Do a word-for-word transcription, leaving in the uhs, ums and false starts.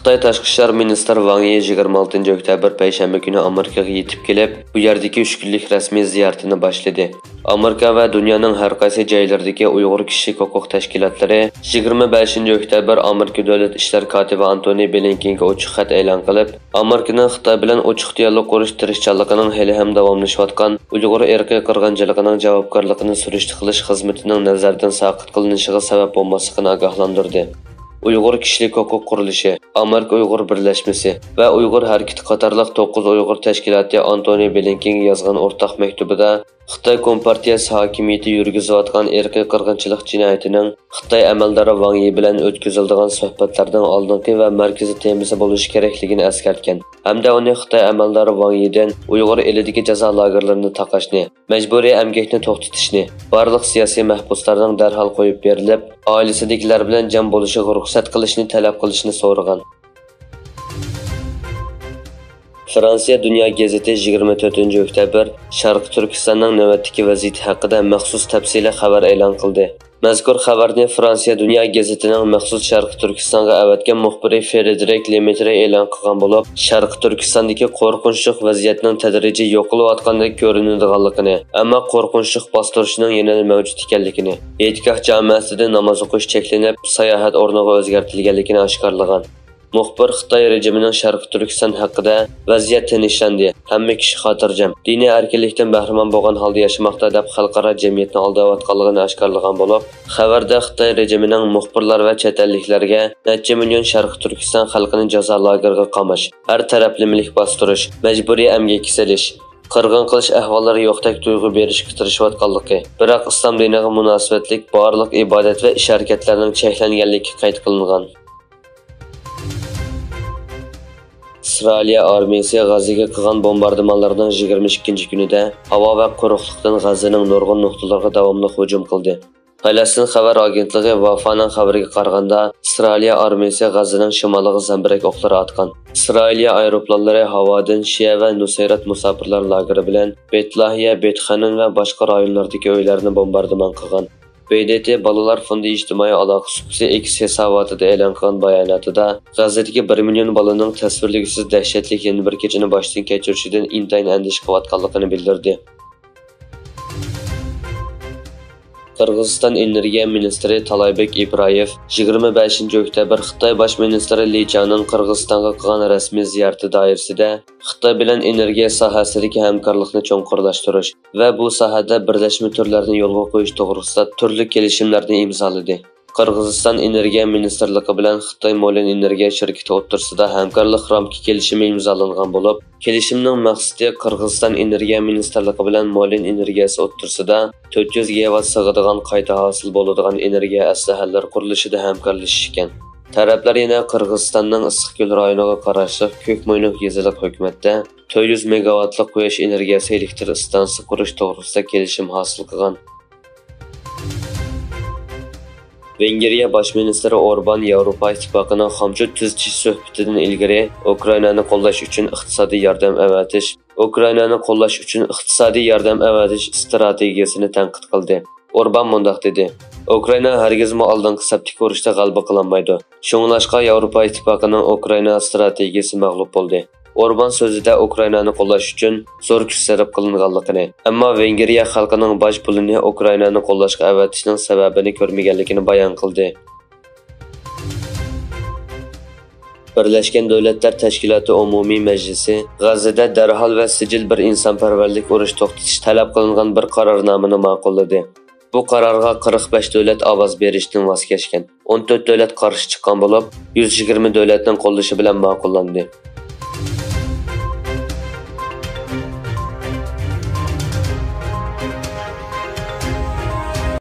خىتاي تاشقى ئىشلار مىنىستىرى ۋاڭ يى يىگىرمە ئالتىنچى ئۆكتەبىر پەيشەنبە كۈنى ئامېرىكىغا يېتىپ كېلىپ، بۇ يەردىكى ئۈچ كۈنلۈك رەسمىي زىيارىتىنى باشلىدى. ئامېرىكا ۋە دۇنيانىڭ ھەر قايسى جايلىرىدىكى ئۇيغۇر كىشىلىك ھوقۇق تەشكىلاتلىرى يىگىرمە بەشىنچى ئۆكتەبىر ئامېرىكا دۆلەت ئىشلار كاتىپى ئانتونى بلىنكېنگە ئوچۇق خەت ئېلان قىلىپ، ئامېرىكىنىڭ خىتاي بىلەن ئوچۇق دىيالوگ قۇرۇش تىرىشچانلىقىنىڭ ھېلىھەم داۋاملىشىۋاتقان ئۇيغۇر ئىرقىي قىرغىنچىلىقىنىڭ جاۋابكارلىقىنى سۈرۈشتە قىلىش خىزمىتىنىڭ نەزەردىن ساقىت قىلىنىشىغا سەۋەب بولماسلىقىنى ئاگاھلاندۇردى. ئۇيغۇر كىشىلىك ھوقۇق قۇرۇلۇشى، ئامېرىكا ئۇيغۇر بىرلەشمىسى ۋە ئۇيغۇر ھەرىكىتى قاتارلىق توققۇز ئۇيغۇر تەشكىلاتى ئانتونى بلىنكېنگە يازغان ئورتاق مەكتۇبىدا، خىتاي كومپارتىيەسى ھاكىمىيىتى يۈرگۈزۈۋاتقان ئىرقىي قىرغىنچىلىق جىنايىتىنىڭ خىتاي ئەمەلدارى ۋاڭ يى بىلەن ئۆتكۈزۈلىدىغان سۆھبەتلەرنىڭ ئالدىنقى ۋە مەركىزىي تېمىسى بولۇشى كېرەكلىكىنى ئەسكەرتكەن ھەمدە ئۇنى خىتاي ئەمەلدارى ۋاڭ يىدىن ئۇيغۇر ئېلىدىكى جازا لاگېرلىرىنى تاقاشنى، مەجبۇرىي ئەمگەكنى توختىتىشنى، بارلىق سىياسىي مەھبۇسلارنىڭ دەرھال قويۇپ بېرىلىپ، ئائىلىسىدىكىلەر بىلەن جەم بولۇشىغا رۇخسەت قىلىشنى تەلەپ قىلىشنى سورىغان. فرانسىيە دۇنيا گېزىتى يىگىرمە تۆتىنچى ئۆكتەبىر شەرقىي تۈركىستاننىڭ نۆۋەتتىكى ۋەزىيىتى ھەققىدە مەخسۇس تەپسىلىي خەۋەر ئېلان قىلدى. مەزكۇر خەۋەرنى فرانسىيە دۇنيا گېزىتىنىڭ مەخسۇس شەرقىي تۈركىستانغا ئەۋەتكەن مۇخبىرى فېدېرىك لېمېترى ئېلان قىلغان بولۇپ، شەرقىي تۈركىستاندىكى قورقۇنچلۇق ۋەزىيەتنىڭ تەدرىجىي يوقىلىۋاتقاندەك كۆرۈنىدىغانلىقىنى، ئەمما قورقۇنچلۇق باستۇرۇشنىڭ يەنىلا مەۋجۇت ئىكەنلىكىنى، ھېيتگاھ جامەسىدە ناماز ئوقۇش چەكلىنىپ، ساياھەت ئورنىغا ئۆزگەرتىلگەنلىكىنى ئاشكارىلىغان. مۇخبىر خىتاي رېجىمىنىڭ شەرقىي تۈركىستان ھەققىدە ۋەزىيەت تىنچلاندى، ھەممە كىشى خاتىرجەم، دىنىي ئەركىنلىكتىن بەھرىمەن بولغان ھالدا ياشىماقتا دەپ خەلقئارا جەمئىيەتنى ئالداۋاتقانلىقىنى ئاشكارىلىغان بولۇپ، خەۋەردە خىتاي رېجىمىنىڭ مۇخبىرلار ۋە چەت ئەللىكلەرگە نەچچە مىليون شەرقىي تۈركىستان خەلقىنى جازا لاگېرىغا قاماش، ھەر تەرەپلىمىلىك باستۇرۇش، مەجبۇرىي ئەمگەككە سېلىش، قىرغىن قىلىش ئەھۋاللىرى يوقتەك تۇيغۇ بېرىشكە تىرىشىۋاتقانلىقى، بىراق ئىسلام دىنىغا مۇناسىۋەتلىك بارلىق ئىبادەت ۋە ئىش-ھەرىكەتلەرنىڭ چەكلەنگەنلىكى قەيت قىلىنغان. ئىسرائىلىيە ئارمىيەسى غەززىگە قىلغان بومباردىمانلىرىنىڭ يىگىرمە ئىككىنچى كۈنىدە ھاۋا ۋە قۇرۇقلۇقتىن غەززىنىڭ نۇرغۇن نۇقتىلىرىغا داۋاملىق ھۇجۇم قىلدى. پەلەستىن خەۋەر ئاگېنتلىقى ۋافانىڭ خەۋىرىگە قارىغاندا، ئىسرائىلىيە ئارمىيەسى غەززىنىڭ شىمالىغا زەمبىرەك ئوقلىرى ئاتقان. ئىسرائىلىيە ئايروپىلانلىرى ھاۋادىن شىئە ۋە نۇسەيرات مۇساپىرلار لاگېرى بىلەن بەيتلاھىيە، بەيتخەنۇن ۋە باشقا رايونلاردىكى ئۆيلەرنى بومباردىمان قىلغان. ب د ت بالىلار فوندى ئىجتىمائىي ئالاقە سۇپىسى ئېكس ھېساباتىدا ئېلان قىلغان باياناتىدا، غەززىدىكى بىر مىليون بالىنىڭ تەسۋىرلىگۈسىز دەھشەتلىك يەنە بىر كېچىنى باشتىن كەچۈرۈشىدىن ئىنتايىن ئەندىشە قىلىۋاتقانلىقىنى بىلدۈردى. قىرغىزىستان ئېنېرگىيە مىنىستىرى تالايبېك ئىبرايېف يىگىرمە بەشىنچى ئۆكتەبىر خىتاي باش مىنىستىرى لى چانىڭ قىرغىزىستانغا قىلغان رەسمىي زىيارىتى دائىرىسىدە خىتاي بىلەن ئېنېرگىيە ساھەسىدىكى ھەمكارلىقنى چوڭقۇرلاشتۇرۇش ۋە بۇ ساھەدە بىرلەشمە تۈرلەرنى يولغا قويۇش توغرىسىدا تۈرلۈك كېلىشىملەرنى ئىمزالىدى. قىرغىزىستان ئېنېرگىيە مىنىستىرلىقى بىلەن خىتاي مولىن ئېنېرگىيە شىركىتى ئوتتۇرىسىدا ھەمكارلىق رامكا كېلىشىمى ئىمزالانغان بولۇپ، كېلىشىمنىڭ مەقسىتى قىرغىزىستان ئېنېرگىيە مىنىستىرلىقى بىلەن مولىن ئېنېرگىيەسى ئوتتۇرىسىدا تۆت يۈز گىگاۋات سىغىدىغان قايتا ھاسىل بولىدىغان ئېنېرگىيە ئەسلىھەلىرى قۇرۇلۇشىدا ھەمكارلىشىش ئىكەن. تەرەپلەر يەنە قىرغىزىستاننىڭ ئىسسىق كۆل رايونىغا قاراشلىق كۆك موينۇق يېزىلىق ھۆكۈمەتتە تۆت يۈز مېگاۋاتلىق قۇياش ئېنېرگىيەسى ئېلېكتر ئىستانسىسى قۇرۇش توغرىسىدا كېلىشىم ھاسىل قىلغان. ۋېنگرىيە باش مىنىستىرى ئوربان ياۋروپا ئىتتىپاقىنىڭ خامچوت تۈزىتىش سۆھبىتىدىن ئىلگىرى ئۇكرائىنانى قوللاش ئۈچۈن ئىقتىسادىي ياردەم ئەۋەتىش، ئۇكرائىنانى قوللاش ئۈچۈن ئىقتىسادىي ياردەم ئەۋەتىش ئىستراتېگىيەسىنى تەنقىد قىلدى. ئوربان مۇنداق دېدى، ئۇكرائىنا ھەرگىزمۇ ئالدىنقى سەپتىكى ئۇرۇشتا غەلىبە قىلالمايدۇ. شۇڭلاشقا ياۋروپا ئىتتىپاقىنىڭ ئۇكرائىنا ئىستراتېگىيەسى مەغلۇپ بولدى. ئوربان سۆزىدە ئۇكرائىنانى قوللاش ئۈچۈن زور كۈچ سەرپ قىلىنغانلىقىنى، ئەمما ۋېنگرىيە خەلقىنىڭ باج پۇلىنى ئۇكرائىنانى قوللاشقا ئەۋەتىشنىڭ سەۋەبىنى كۆرمىگەنلىكىنى بايان قىلدى. بىرلەشكەن دۆلەتلەر تەشكىلاتى ئومۇمىي مەجلىسى غەززىدە دەرھال ۋە سىجىل بىر ئىنسانپەرۋەرلىك ئۇرۇش توختىتىش تەلەپ قىلىنغان بىر قارارنامىنى ماقۇللىدى. بۇ قارارغا قىرىق بەش دۆلەت ئاۋاز بېرىشتىن ۋاز كەچكەن، ئون تۆت دۆلەت قارشى چىققان بولۇپ، يۈز يىگىرمە دۆلەتنىڭ قوللىشى بىلەن ماقۇللاندى.